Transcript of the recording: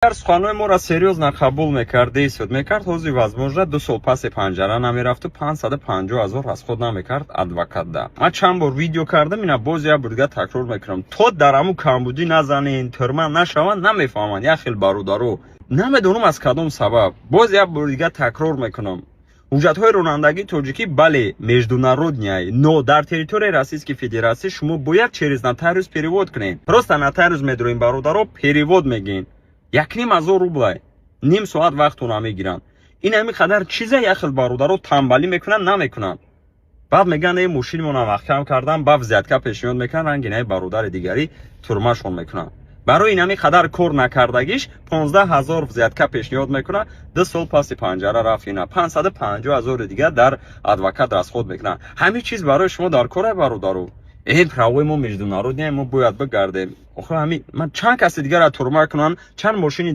Агар суханҳои моро серьёзно қабул мекард, действовать мекард, ҳозир, возможно, 2 сол паси панҷара намерафту 550 000 расход намекард адвокатда. Ман чанд бор видео кардам, ина боз як бор дига такрор мекунам: то дар ҳамун камбудӣ назанен, тюрьма нашаванд, намефаҳманд. Як хел бародаро, намедонам аз кадом сабаб. Боз як бор дига такрор мекунам: ҳуҷҷатҳои ронандагии тоҷикӣ, бале, международный, но дар территорияи Российской Федерация шумо бояд через нотариус перевод кунед. Просто нотариус медроем, бародаро, перевод мегӯем, 1500 рублай, ним соат вақтона мегиранд. Ин ҳамин қадар чиза як хел бародаро тамбалӣ мекунанд, намекунанд. Баъд мегӯянд: «Э, мошинмона маҳкам кардан», ба взятка пешниҳод мекунанд, ранги наи бародари дигарӣ тюрьма шон мекунанд. Барои ин ҳамин қадар кор накардагиш 15 000 взятка пешниҳод мекунад, 2 сол паси панҷара рафт, ина 550 000-и дигар дар адвокат расход мекунад. Ҳамин чиз барои шумо дар кора, бародару. Э, правои мо международный, мо бояд бигардем. Охир ҳамин ман чанд каси дигарро тюрьма кунанд, чанд мошини.